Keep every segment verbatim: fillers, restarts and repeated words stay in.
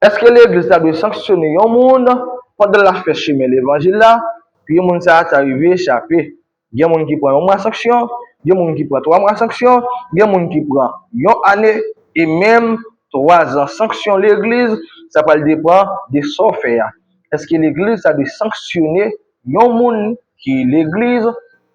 Èske legliz ta dwe sanksyone yon moun pandan l ap fè chemen levanjil la, pou moun sa a ta rive chape? Gen moun ki pran yon mwa sanksyon, gen moun ki pran twa mwa sanksyon, gen moun ki pran yon ane, e menm twa zan sanksyon legliz. Sa pral depann de sa w fè a. Èske legliz ta dwe sanksyone yon moun ki legliz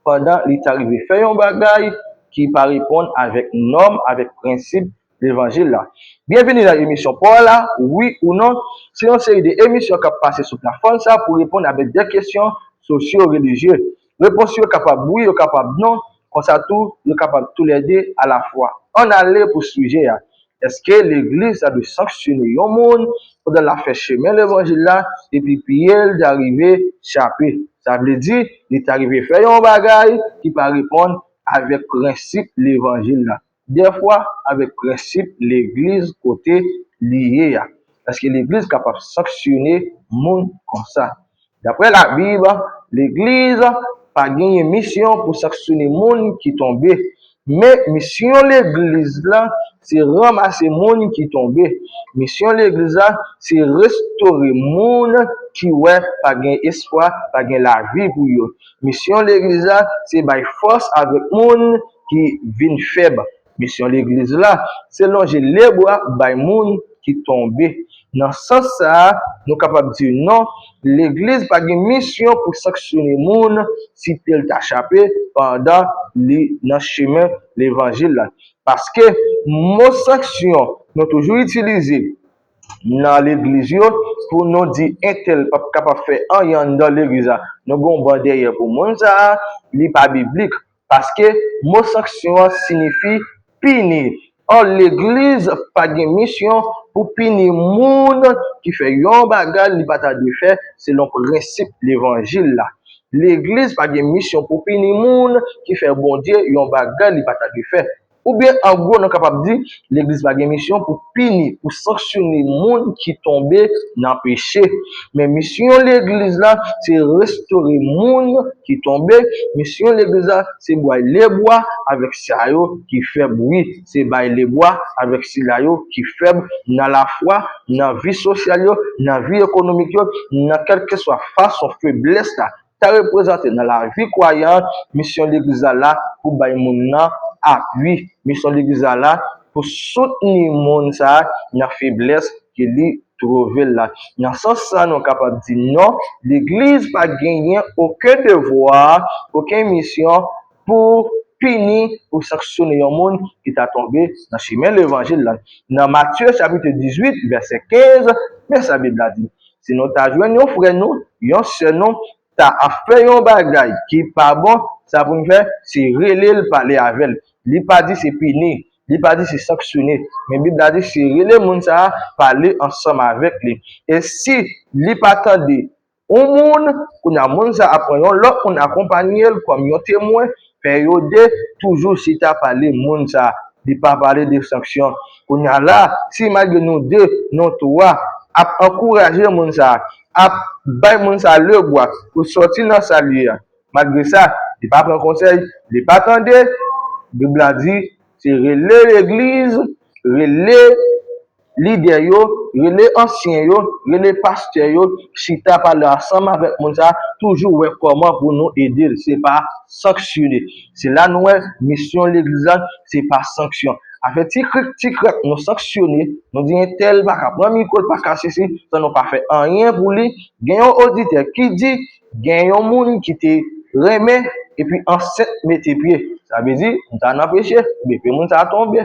pandan li ta rive fè yon bagay ki pa reponn avèk nòm, avèk prensip levanjil la? Byenvini nan emisyon pa w la, wi ou non. Se yon seri de emisyon k ap pase sou platfòm sa pou reponn avèk de kesyon sosyo-relijye. Repons yo kapab wi, yo kapab non, konsa tou, yo kapab toulède alafwa. Ann ale pou sijè a. Èske legliz ta dwe sanksyone yon moun pandan l ap fè chemen levanjil la, epi pye l ta rive chape? Sa vle di, li ta rive fè yon bagay ki pa reponn avèk prensip levanjil la. Dèfwa, avèk prensip legliz kote li ye a. Èske legliz kapab sanksyone moun konsa? Daprè Labib, legliz pa genyen misyon pou sanksyone moun ki tonbe. Men misyon legliz la, se ranmase moun ki tonbe. Misyon legliz la, se restore moun ki wè pa gen espwa, pa gen lavi pou yo. Misyon legliz la, se bay fòs avèk moun ki vin fèb. Misyon legliz la, se lonje lebra bay moun ki tonbe. Nan sans sa a, nou kapab di non, legliz pa gen misyon pou sanksyone moun si pye l ta chape pandan li nan chemen levanjil la. Paske mo sanksyon nou toujou itilize nan legliz yo pou nou di entèl p ap kapab fè anyen anndan legliz la. Nou gen yon ban dèyè pou moun sa a, li pa biblik. Paske mo sanksyon an siyifi pini. Ò, legliz pa gen misyon pou pini moun ki fè yon bagay li pa ta dwe fè selon prensip levanjil la. Legliz pa gen misyon pou pini moun ki fè Bondye yon bagay li pa ta dwe fè. Oubyen, an gwo, nou kapab di, legliz pa gen misyon pou pini, pou sanksyone moun ki tonbe nan peche. Men misyon legliz la, se restore moun ki tonbe. Misyon legliz la, se bay lebwa avèk sa yo ki fèb. Wi, se bay lebwa avèk sila yo ki fèb nan lafwa, nan vi sosyal yo, nan vi ekonomik yo, nan kèlkeswa fason feblès la ta reprezante nan lavi kwayan an. Misyon legliz la la pou bay moun nan apui. Misyon legliz la la pou soutni moun sa a nan feblès ke li twouve l la. Nan sans sa, nou kapab di non, legliz pa genyen okenn devwa, okenn misyon pou pini, pou sanksyone yon moun ki ta tonbe nan chemen levanjil la. Nan Matye chapit dizuit, vèsè kenz, men sa Bib la di: "Si nou ta jwenn yon frè nou, yon sè nou, ta ap fè yon bagay ki pa bon, sa pou n fè, se rele l, pale avè l." Li pa di se pini, li pa di se sanksyone, men Bib la di se rele moun sa a, pale ansanm avèk li. E si li pa tande yon moun, kounye a moun sa a ap pran yon lòt moun akonpanye l kòm yon temwen, fè yo de toujou chita pale moun sa a. Li pa pale de sanksyon. Kounye a la, si malgre nou de, nou twa ap ankouraje moun sa a, ap bay moun sa a lebwa pou sòti nan sa l ye a, malgre sa, li pa pran konsèy, li pa tande, Bib la di, se rele legliz, rele lidè yo, rele ansyen yo, rele pastè yo, chita pale ansanm avèk moun sa a, toujou wè kòman pou nou ede l, se pa sanksyone. Se la nou wè misyon legliz la, se pa sanksyon. Afè ti krik ti krak nou sanksyone, nou di entèl pa ka pran mikwo l, pa ka sesi, san nou pa fè anyen pou li. Gen yon oditè ki di, gen yon moun ki te renmen, epi ansent mete pye. Sa vle di, moun sa nan peche, epi moun sa tonbe.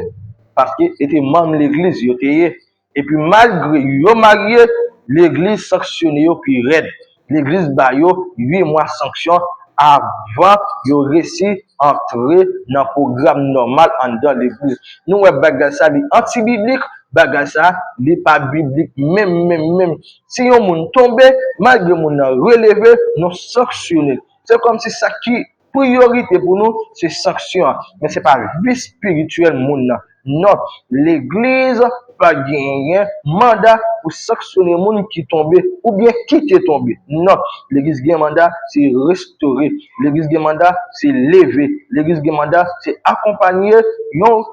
Paske e te manm legliz yo te ye. Epi malgre yo marye, legliz sanksyone yo pi rèd. Legliz ba yo uit mwa sanksyon avan yo resi antre nan pwogram nòmal anndan legliz. Nou wè bagay sa li antibiblik, bagay sa li pa biblik menm, menm, menm. Si yon moun tonbe, malgre moun nan releve, nou sanksyone l. Se kòmsi sa ki priyorite pou nou, se sanksyon an. Men se pa vi espirityèl moun nan. Non, legliz pa genyen manda pou sanksyone moun ki tonbe oubyen ki te tonbe. Non, legliz gen manda se restore. Legliz gen manda se leve. Legliz gen manda se akonpanye yon,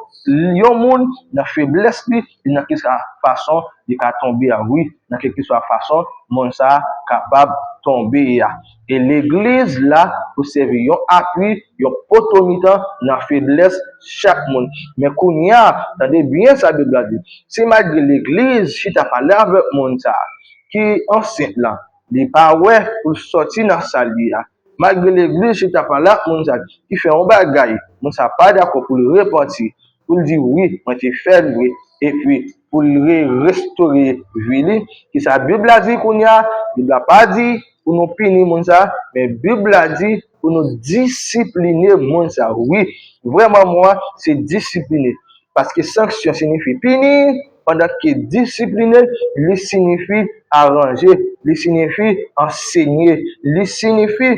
yon moun nan feblès li, e nan ki sa fason li ka tonbe a. Wi, nan kèlkeswa fason moun sa a kapab tonbe a. E legliz la pou sèvi yon apui, yon poto mitan nan feblès chak moun. Men kounye a, tande byen sa Bib la di. Si malgre legliz chita pale avèk moun sa a ki ansent la, li pa wè pou l sòti nan sa l ye a. Malgre legliz chita pale ak moun sa a ki fè yon bagay, moun sa a pa dakò pou l repanti, pou l di wi, mwen te fè l vre, epi pou l re-, restore vi li. Kisa Bib la di kounye a? Bib la pa di pou nou pini moun sa, men Bib la di pou nou disipline moun sa. Wi, vrè mo a se disipline. Paske sanksyon siyifi pini, pandan ke disipline, li siyifi aranje, li siyifi ansenye, li siyifi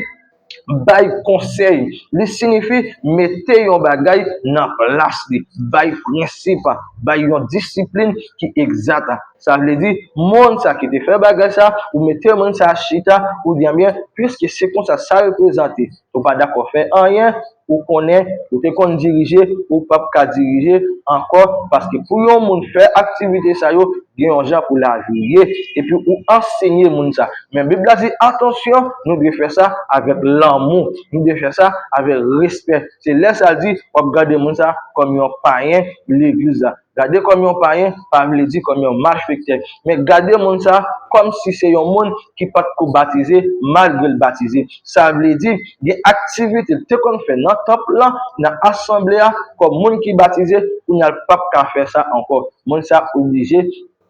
bay konsèy, li siyifi mete yon bagay nan plas li, bay prensip, bay yon disiplin ki egzat. Sa vle di, moun sa ki te fè bagay sa, ou mete moun sa chita, ou di, ebyen, piske se konsa sa reprezante, ou pa dakò fè anyen, ou konnen, ou te konn dirije, ou p ap ka dirije ankò, paske pou yon moun fè aktivite sa yo, gen yon jan pou lavi ye, epi ou ansenye moun sa. Men Bib la di, atansyon, nou dwe fè sa avèk lanmou, nou dwe fè sa avèk respè. Se lè sa l di, w ap gade moun sa kòm yon payen legliz la. Gade kòm yon payen pa vle di kòm yon malfektè. Men gade moun sa kòm si se yon moun ki pa t ko batize, malgre l batize. Sa vle di, gen aktivite l te konn fè nan tanp lan, nan asanble a, kòm moun ki batize, kounye a l p ap ka fè sa ankò. Moun sa oblije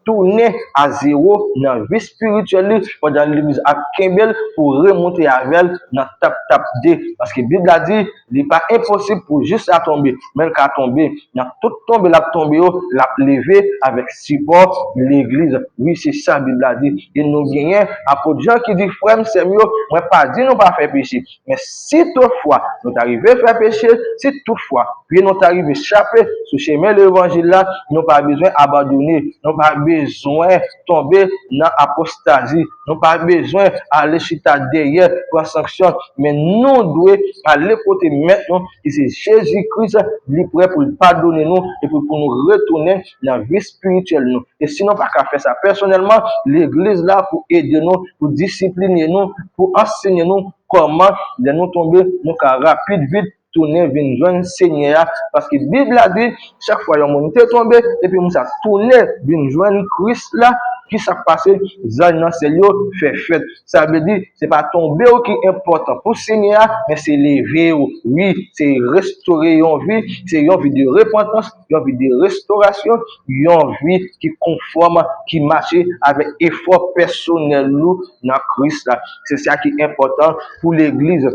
tounen a zewo nan vi espirityèl li, pandan legliz ap kenbe l pou remonte avè l nan tap tap de. Paske Bib la di, li pa enposib pou jis la tonbe, men l ka tonbe. Nan tout tonbe l ap tonbe yo, l ap leve avèk sipò legliz. Wi, se sa Bib la di. E nou genyen apot Jan ki di, frè m, sè m yo, mwen pa di nou pa fè peche. Men si toutfwa nou ta rive fè peche, si toutfwa pye nou ta rive chape sou chemen levanjil la, nou pa bezwen abandone, nou pa bezwen tonbe nan apostazi, nou pa bezwen ale chita dèyè, pran sanksyon, men nou dwe ale kote Mèt nou, ki se Jezi Kris, li prè pou l padone nou epi pou nou retounen nan vi espirityèl nou. E si nou pa ka fè sa pèsonèlman, legliz la pou ede nou, pou disipline nou, pou ansenye nou kòman, lè nou tonbe, nou ka rapid vit tounen vin jwenn Senyè a. Paske Bib la di, chak fwa yon moun te tonbe, epi moun sa tounen vin jwenn Kris la, ki sa k pase? Zanj nan syèl yo fè fèt. Sa vle di, se pa tonbe w ki enpòtan pou Senyè a, men se leve w. Wi, se restore yon vi, se yon vi de repantans, yon vi de restorasyon, yon vi ki konfòm, ki mache avèk efò pèsonèl ou nan Kris la. Se sa ki enpòtan pou legliz.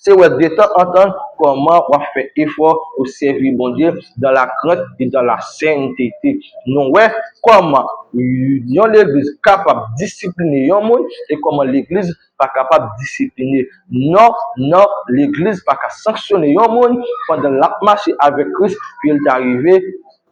Se wè de tan an tan kòman w ap fè efò pou sèvi Bondye dans la crainte et dans la sainteté. Nou wè kòman yon legliz kapab disipline yon moun e kòman legliz pa kapab disipline. Non, non, legliz pa ka sanksyone yon moun pandan l ap mache avèk Kris, pi l ta rive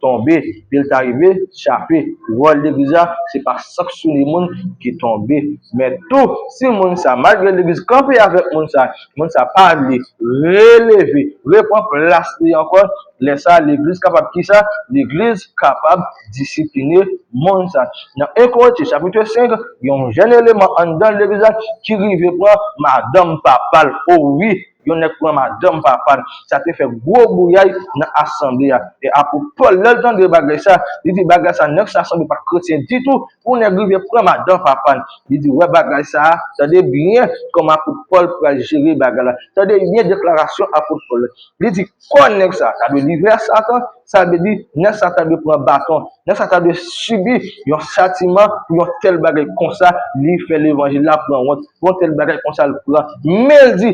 tonbe, pi l ta rive chape. Wòl legliz la, se pa sanksyone moun ki tonbe. Men tou, si moun sa, malgre legliz kanpe avèk moun sa, moun sa pa vle releve, repran plas li ankò, lè sa, legliz kapab ki sa? Legliz kapab disipline moun sa. Nan en Korentyen chapit senk, yon jèn eleman anndan legliz la ki rive pran madanm papa l. O wi, yon nèg pran madanm papa l. Sa te fè gwo bouyay nan asanble a. E apot Pòl, lè l tande bagay sa, li di, bagay sa, nèg sa sanble pa t kretyen ditou, pou nèg rive pran madanm papa l. Li di, wè bagay sa, tande byen kòman apot Pòl pral jere bagay la. Tande byen deklarasyon apot Pòl la. Li di, kò nèg sa, ta dwe livre a Satan, sa vle di, nèg sa ta dwe pran baton, nèg sa ta dwe sibi yon chatiman pou yon tèl bagay konsa, li fè levanjil la pran wont, pou yon tèl bagay konsa l pran. Men l di,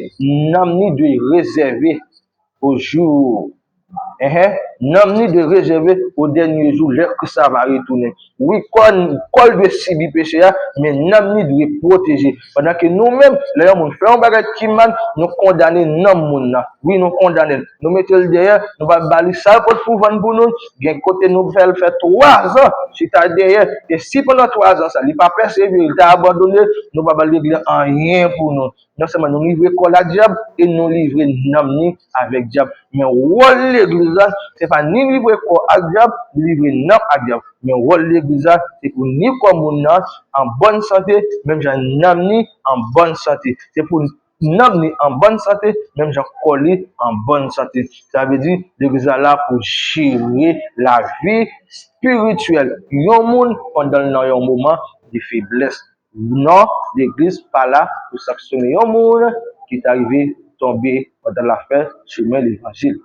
nanm ni dwe rezève o jou. Enhen. Nanm ni dwe rezève o dènye jou, lè Kris la va retounen. Wi, kò n, kò l dwe sibi peche a, men nanm ni dwe pwoteje. Pandan ke nou menm, lè yon moun fè yon bagay ki mal, nou kondane nanm moun nan. Wi, nou kondane l. Nou mete l dèyè, nou pa ba li sa l pot pou vann pou nou. Gen kote nou fè l fè twa zan chita dèyè. E si pandan twa zan sa, li pa pèsevere, li ta abandone, nou pa ba legliz la anyen pou nou. Non sèlman nou livre kò l a dyab e nou livre nanm ni avèk dyab. Men wòl legliz la, se pa ni livre kò ak dyab, ni livre nanm ak dyab. Men wòl legliz la, se pou ni kò moun nan an bòn sante, menm jan nanm ni an bòn sante. Se pou nanm ni an bòn sante, menm jan kò li an bòn sante. Sa vle di, legliz la la pou jere lavi espirityèl yon moun pandan l nan yon moman de feblès. Non, legliz pa la pou sanksyone yon moun ki ta rive tonbe pandan l ap fè chemen levanjil.